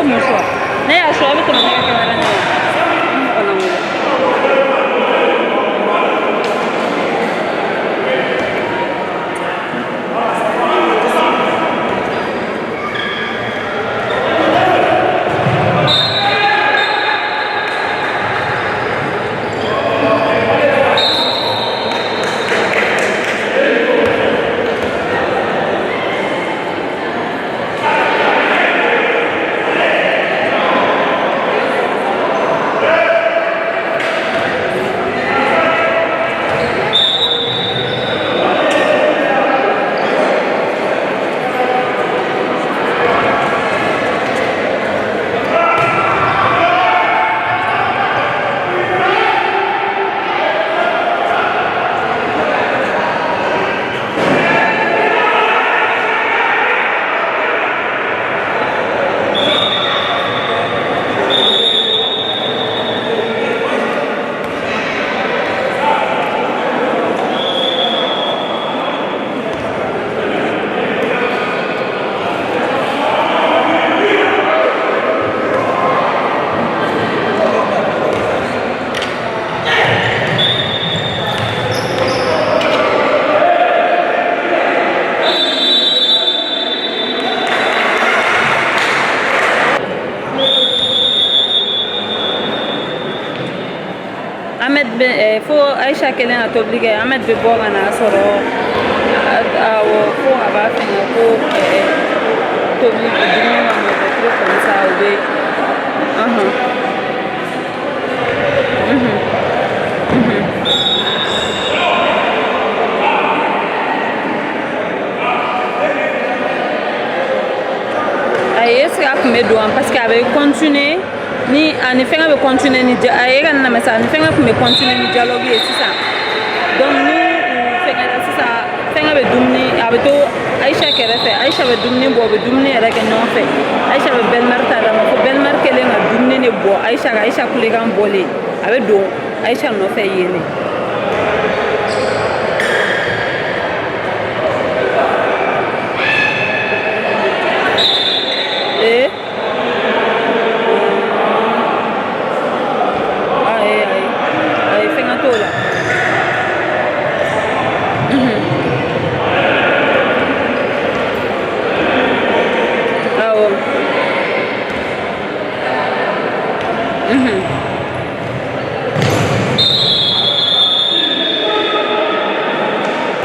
mon choix. Ne y'a choix, a bɛ tɛmɛ ne ka caméra ɲɛ. N mɔgɔ lankolon. Ahmed bɛ fo Aisha kɛlen ka tobili kɛ, Ahmed bɛ bɔ ka n'a sɔrɔ, awɔ, fo a b'a fɛngɛ ko tobili dumuni ma mɔ, des trucs comme ça u bɛ ɔhɔn. Mhm. Ayi, est ce que a tun bɛ don wa? Parce que a bɛ continuer ni ani fɛngɛ bɛ continuer ni a ye ka na sa ani fɛngɛ tun bɛ continuer ni dialogue ye sisan. Donc n'u u fɛngɛra sisan, fɛngɛ bɛ dumuni, a bɛ to Aisha kɛrɛfɛ, Aisha bɛ dumuni bɔ, u bɛ dumuni yɛrɛ kɛ ɲɔgɔn fɛ. Aisha bɛ belle-mère ta d'a ma, fo belle-mère kɛlen ka dumuni de bɔ Aisha ka, Aisha kulekan bɔlen, a bɛ don Aisha nɔfɛ yen de. Ee, ayi ayi ayi, fɛngɛ t'o la. Awɔ.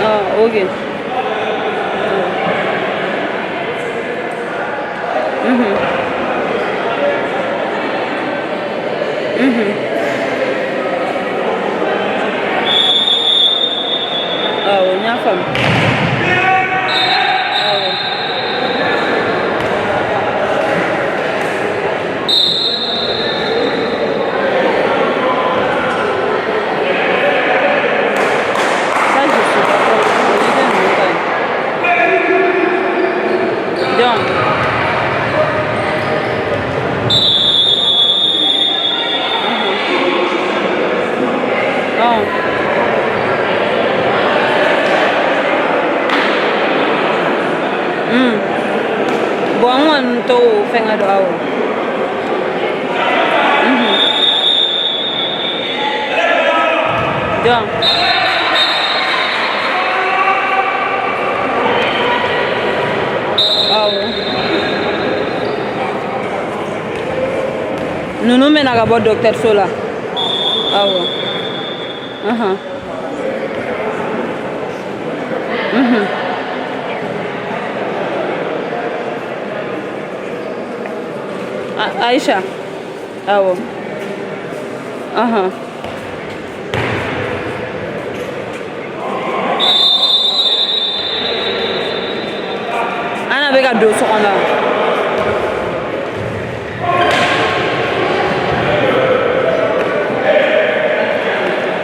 Ah, ok. Mhm. Awɔ, n y'a faamu. Awɔ. Ça, je suis d'accord. O idée ninnu ka ɲi. Donc, ɔn. Bon, n kɔni t'o fɛngɛ dɔn, awɔ. Donc, awɔ. Ninnu bɛna ka bɔ dɔgɔtɔrɔso la. Awɔ. Mhm. Aisha. Awɔ. Ana bɛ ka don so kɔnɔ.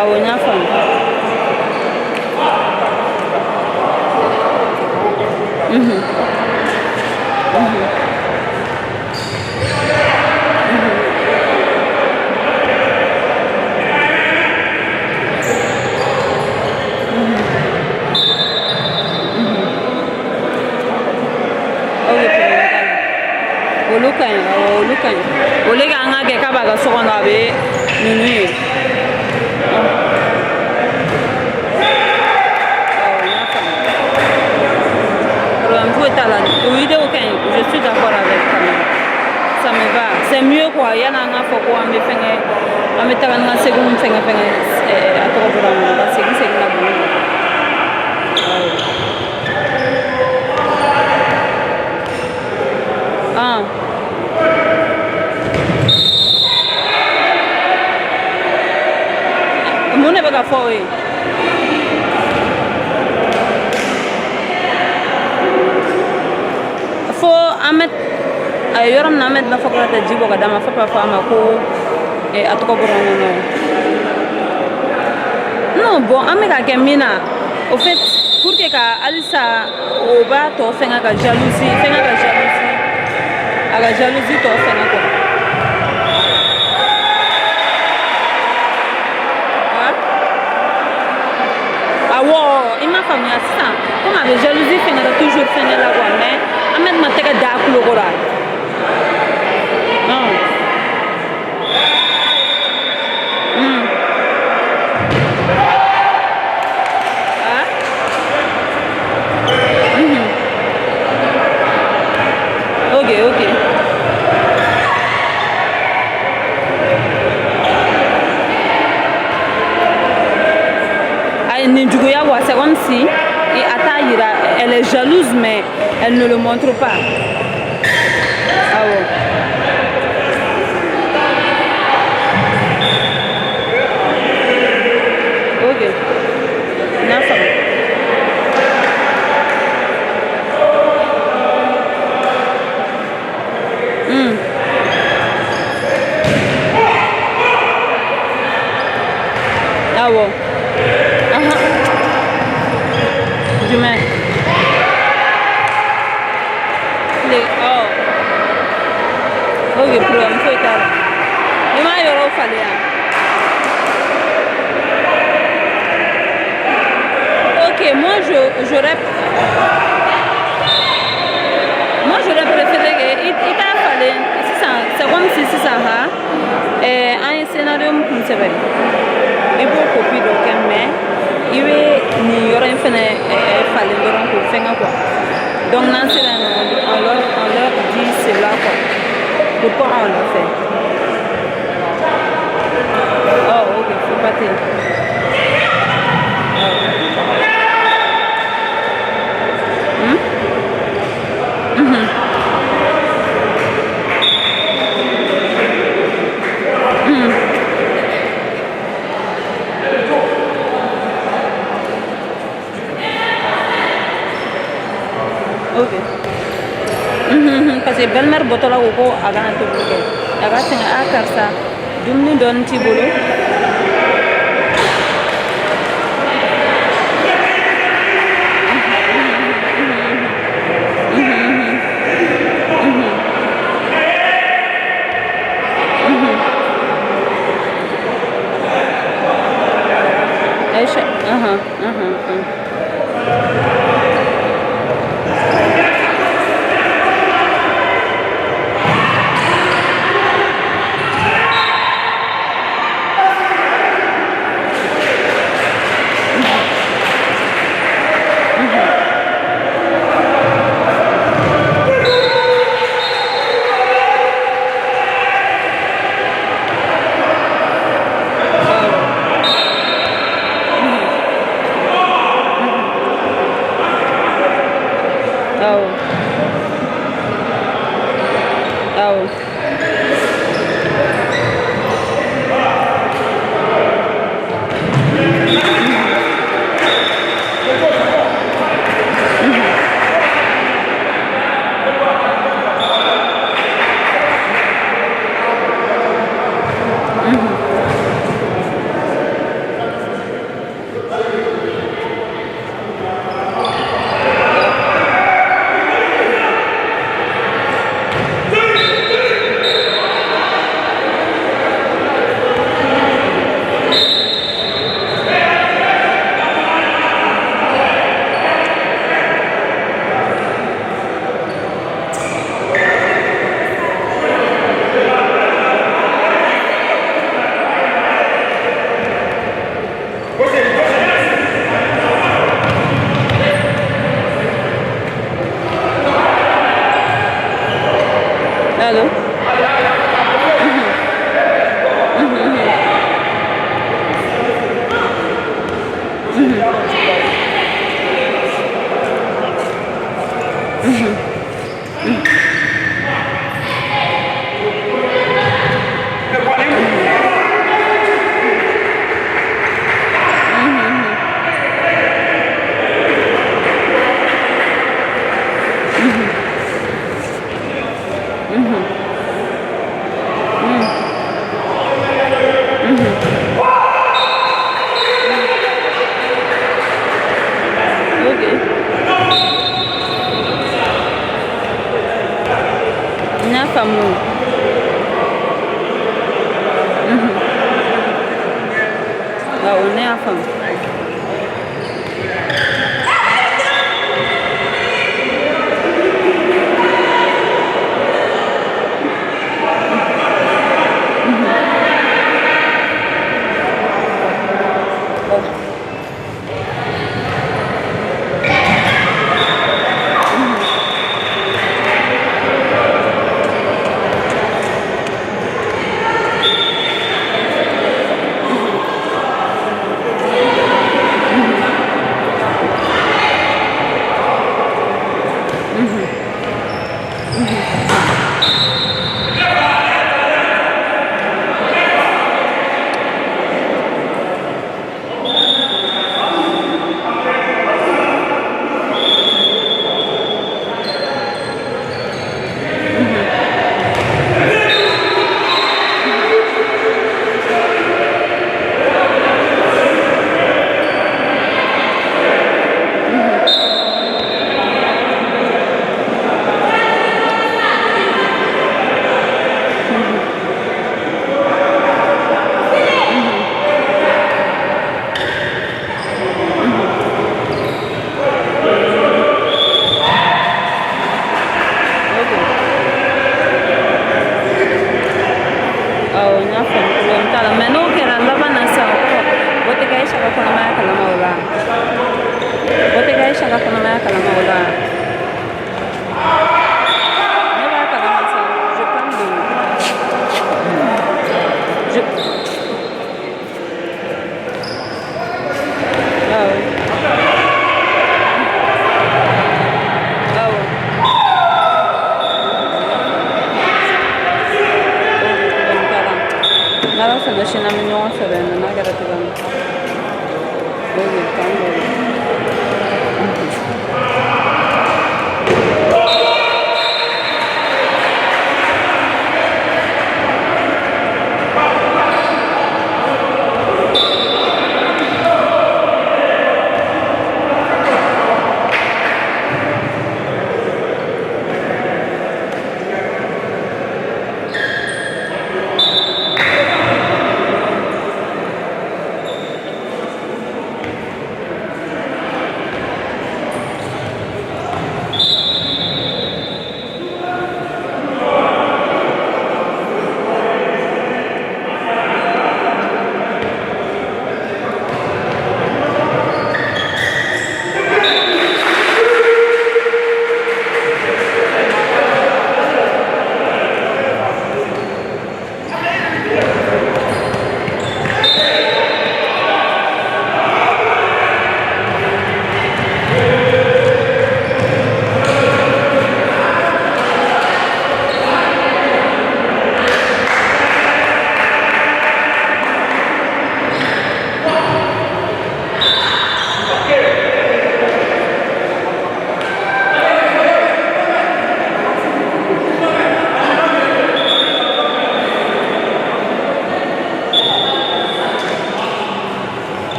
Awɔ, n y'a faamu. Mhm. Ok, problème. Olu ka ɲi, awɔ, olu ka ɲi. Au lieu k'an ka kɛ k'a b'a ka so kɔnɔ, a bɛ ninnu ye. Awɔ, n y'a faamu. Problème foyi t'a la. O idée ka ɲi, je suis d'accord avec quand même. Ça me va. C'est mieux quoi. Yanni an k'a fɔ ko an bɛ fɛnkɛ, an bɛ taga ni ka seginw fɛnkɛ fɛnkɛ, a tɔgɔ bɔra n kɔnɔ, ka segin segin ka don. Awɔ. Ah. Mun de bɛ ka fɔ o ye? Fo Ahmed a ye yɔrɔ min na, Ahmed b'a fɔ ko ka taa ji bɔ ka d'a ma, fo k'a fɔ a ma ko a tɔgɔ bɔra n kɔnɔ. Non, bon, an bɛ ka kɛ min na, au fait, pour que ka halisa o b'a tɔ fɛngɛ ka jalousie fɛngɛ, ka jalousie, a ka jalousie tɔ fɛngɛ quoi. Ah? Awɔ, i m'a faamuya sisan, komi a bɛ jalousie fɛngɛ la toujours fɛngɛ la quoi, mais Ahmed ma tɛgɛ da a tulo kɔrɔ. Non. Ah? Mhm. Ok. Ayi, nin juguya quoi, c'est comme si et a t'a yira, elle est jalouse mais elle ne le montre pas. Awɔ. Ok. N y'a faamu. Awɔ. Ahan. Jumɛn? Tile ɔ. Ok, problème foyi t'a la. I m'a yɔrɔw falen yan. Ok, moi j'aurais préféré que i t'a falen sisan. C'est comme si sisan ha an ye scénario min kun sɛbɛn, i b'o copie dɔ kɛ, mais i bɛ nin yɔrɔ in fɛnɛ falen dɔrɔn k'o fɛngɛ quoi. Donc n'an sera yen nɔ, on leur dit cela quoi. Pourquoi on l'a fait? Oh, ok, faut pas te. Oh. Hmm? Mhm. Mhm. Ok. Mhm, parce que belle-mère bɔtɔla ko ko a kana tobili kɛ, a ka fɛngɛ a karisa dumuni dɔɔni t'i bolo. Aïcha, uhum. Ok. N y'a faamu. Awɔ, ne y'a faamu. Ok. Awɔ, n y'a faamu, problème t'a la, mais n'o kɛra laban na sisan, o kɔrɔ bɔ tɛ kɛ Aïcha ka kɔnɔmaya kalama o la. Bɔ tɛ kɛ Aïcha ka kɔnɔmaya kalama o la. Ne b'a kalama sisan, je parle de je awɔ awɔ. Ok, problème t'a la. N'Ala sɔnna, sini an bɛ ɲɔgɔn sɔrɔ yen nɔ, n'a kɛra cogoya min. Ok, k'an bɛn.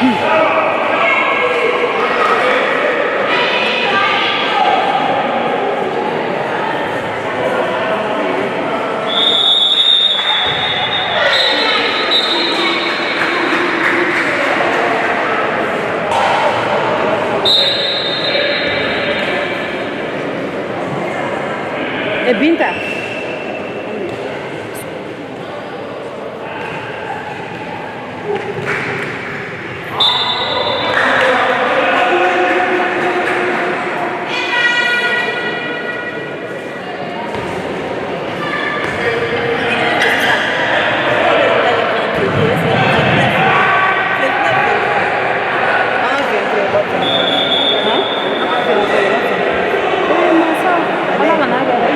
E Binta. Han? Eh, masa, Ala kana kɛ dɛ.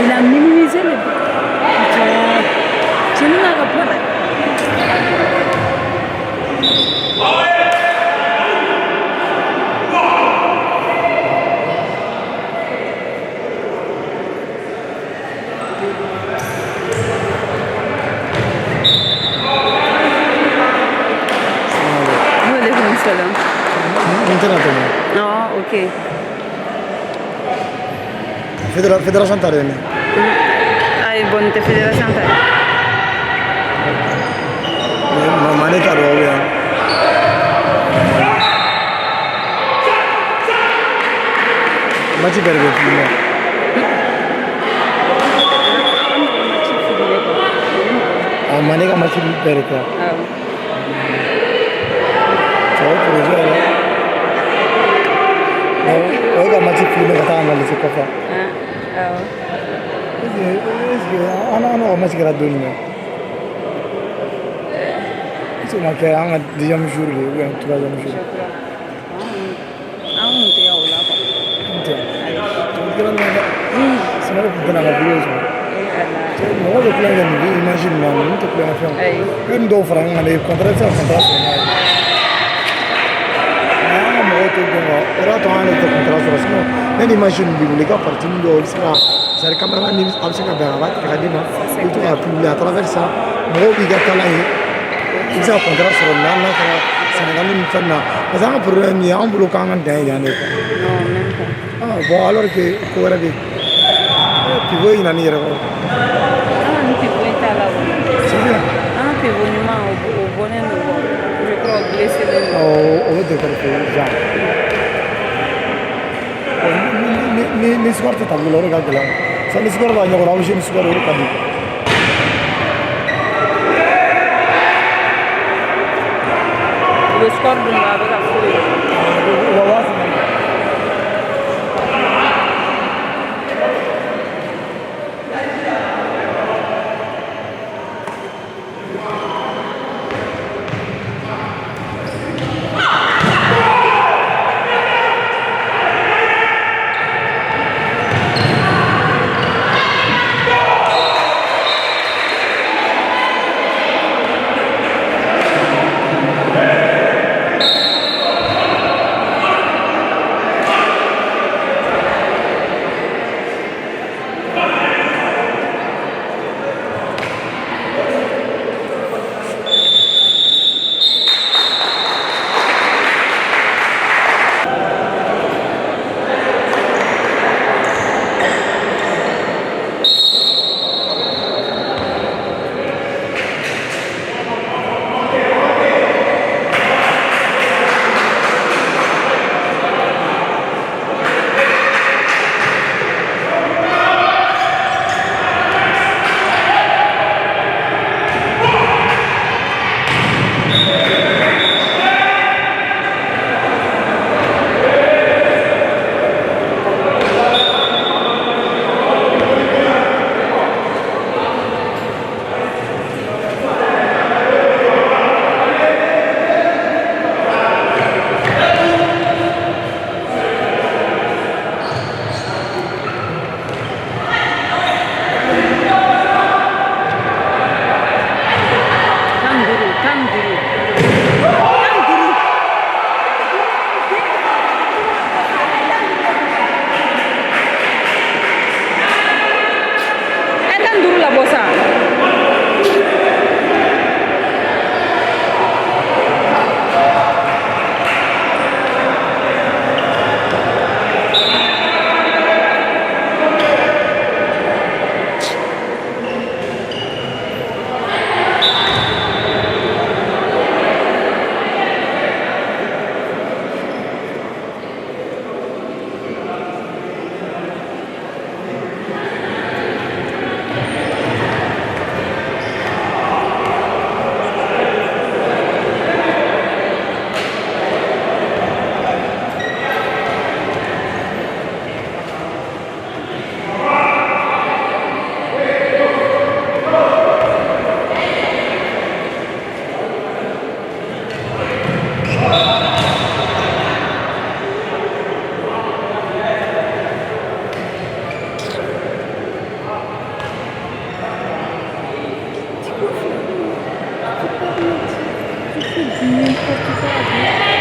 Il a minimisé le. Putain. Cɛnin n'a ka kuma dɛ. Waalaikum salam. N tɛna tɛmɛ. Non, ok. Fédération ta de ye nin. Ayi, bon, nin tɛ fédération ta ye. Match bɛɛ de bɛ filmer. An bɛ match filmer quoi. A Mane ka match bɛɛ de kɛ. Awɔ. C'est o projet yɛrɛ. O ye ka match filmer ka taa analyser kɔfɛ. Ah, awɔ. Est-ce que an ka match kɛra don jumɛn? Est-ce que o ma kɛ an ka deuxième jour de ou bien troisième jour? Je crois. An kun tɛ yan o la quoi. N tɛ. O kɛra nin ye dɛ. Sinon ne tun tɛna n ka vidéo sɔrɔ. Eh Ala. Mɔgɔw bɛ tulonkɛ kɛ nin image ninnu na, ninnu tɛ tulonkɛ fɛnw. Ayi. E ni dɔw fara ɲɔgɔn kan de, contrat bɛ se ka contrat sɔrɔ n'a ye. Mais an ka mɔgɔw t'o dɔn quoi. O de y'a to an yɛrɛ tɛ contrat sɔrɔ. Sinon ne ni image ninnu b'i bolo, i ka partie dɔw i bɛ se ka, c'est à dire cameraman ni a bɛ se ka bɛn, a b'a tigɛ ka d'i ma, i bɛ to k'a publier à travers ça, mɔgɔw b'i ka talent ye, i bɛ se ka contrat sɔrɔ nin na, hali n'a kɛra Sénégal ni fɛn na. Parce que an ka problème ye, an bolo k'an ka dan ye yan de quoi. Non, même pas. Ah bon, alors que ko wɛrɛ bɛ yen. Pivot ɲinɛ n'i yɛrɛ kɔ. An ka nin pivot in t'a la o. C'est bien. An ka pivot ɲuman o bɔnnen don quoi. Je crois o blessé len don. O bɛ décrocher genre. Ni score tɛ tableau la, o de ka gɛlɛn. Sisan ni score b'a ɲɛkɔrɔ, aw bɛ jouer ni score, o de ka di. U bɛ score dun a bɛ ka foyi. Wa b'a fɔ. 15, 15. 15. Ɛ 15 labɔ sa. Tu fais n'importe quoi.